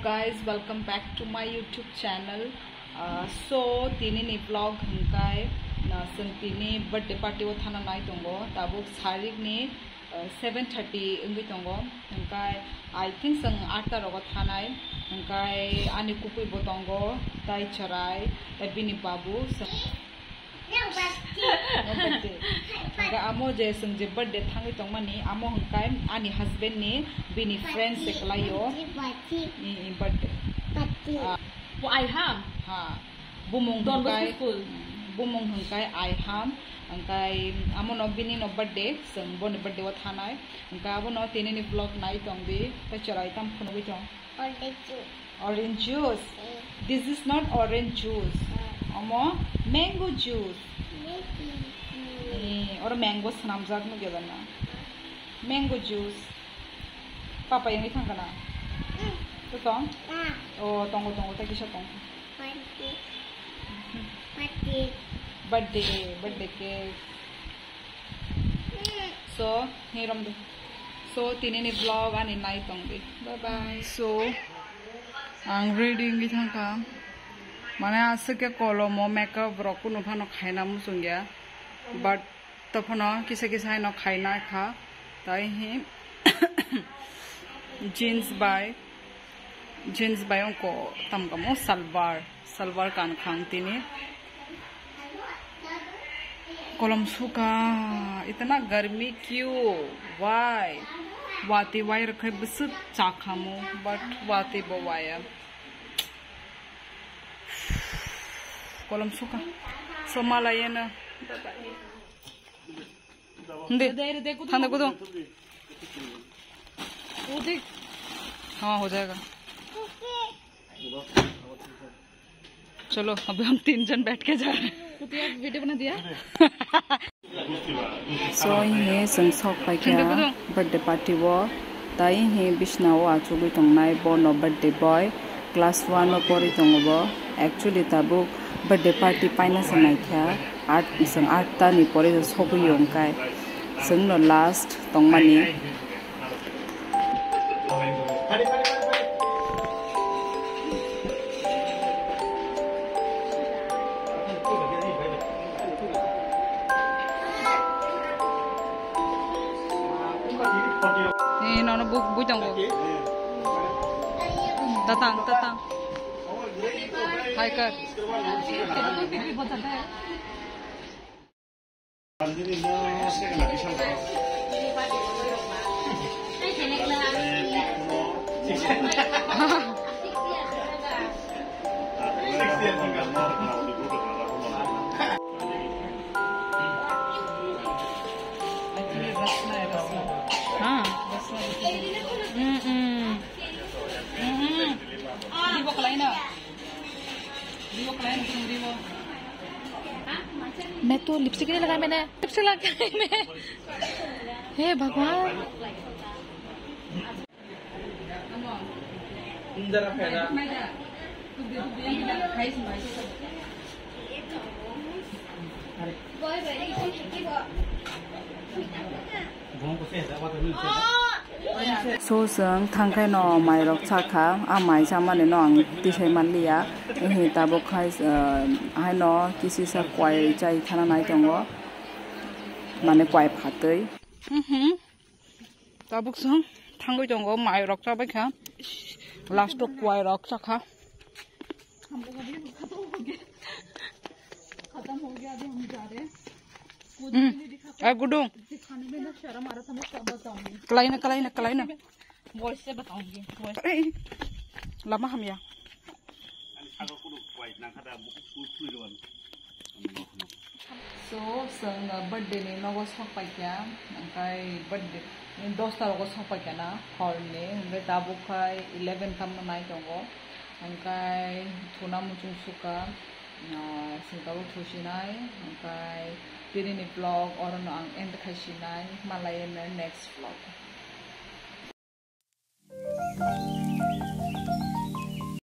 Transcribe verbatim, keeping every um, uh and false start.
Guys, welcome back to my YouTube channel. Uh, so, tini ni vlog hwnkhe, uh, chwng tini birthday party o thana nai tongo. Tabuk sarik ni, uh, seven thirty wngwi tongo. Hwnkhe, I think chwng atta rogo thanai. Hwnkhe, ani kubui bo tongo, tai chwrai, tai bini babu. No birthday. Hwnkhe amo je chwng je birthday thangwi tongmani, amo hwnkhe ani husband ni bini friend se kwlaio. I, i birthday. Ah. Bo Aiham? Ha. Bumung Don Bosco hwnkhe, school. Bumung hwnkhe Aiham. Hwnkhe amo no bini no birthday, chwng boni birthday o thanai. Hwnkhe abono tini ni vlog nai tongdi, tei chwrai tam phunugwi tong. Orange juice. Orange juice. Mm. This is not orange juice. Mm. Omo mango juice. Mango juice. Eh, oro mango swnamjak nukya na. Mango juice. Papa yang ithang kana? Mm. To tong? Ah. Oh, tongo, tongo, tei kisa tong. Birthday. Birthday. Birthday, birthday cake. So, hirom de. So, tini ni vlog ani nai tong di. Bye bye. So, ang ready wngwi thangkha. Mane aswk khe kolomo makeup rok kunu phano khaina muchungya. But tophano kisa kisa haino khaina kha. Tai hi jeans bai, jeans bai ongko tamkamo salwar. Salwar kan khang tini. Kolom suka, itna garmi kyu, why? Wati wire khai bwswk chakhamu, but wati bo waya. Kolom suka. So mala yena. Hindi. Thanda kudu. Udi. हाँ, हो जाएगा। चलो, अभी हम तीन जन बैठ के जा रहे हैं। कुतिया वीडियो बना दिया। So, he chwng sok paikha birthday party o, tai he bisna o achugwi tongnai bono birthday boy, class one o pori tongo bo. Actually, tabuk birthday party paina se naikha, at, chwng atta ni pori sogwi yongkai, chwng no last tongmani. Eh, nono buk bui tongo. Tatang, tatang. Hai kar. हाँ। हम्म, हम्म। हम्म। Di bo kalai na. Di bo kalai na, di bo. मैं तो लिपस्टिक नहीं लगाई मैंने। लिपस्टिक लगा के आई मैं। हे भगवान। So, chwng thangkhe no mai rok chakha, a mai chamani no ang tisai manliya. Ehi tabuk khai, eh, haino kisisa kwai chai thana nai tongo, mane kwai phatwi. Mhm. Tabuk chwng thangwi tongo, mai rok chabai kha. Last o kwai rok chakha. हम लोग अभी खत्म हो गया, खत्म हो गया, अभी हम जा रहे हैं। वो हम्म। दीदी ने दिखा, ए, गुड्डू। दिखाने में ना शर्म आ रहा था, मैं सब बताऊंगी। Kalai na, kalai na, kalai na. Voice से बताऊंगी, voice। Ei, lama hamya. So, chwng birthday ni nogo sok paikha, hwnkhe birthday ni dosta rogo sok paikha na horni, hwnkhe tabuk khai eleven tamno nai tongo, hwnkhe thuna muchung suka, ah, chwng tabuk thusinai, hwnkhe tini ni vlog orono ang end khaisinai, malai next vlog.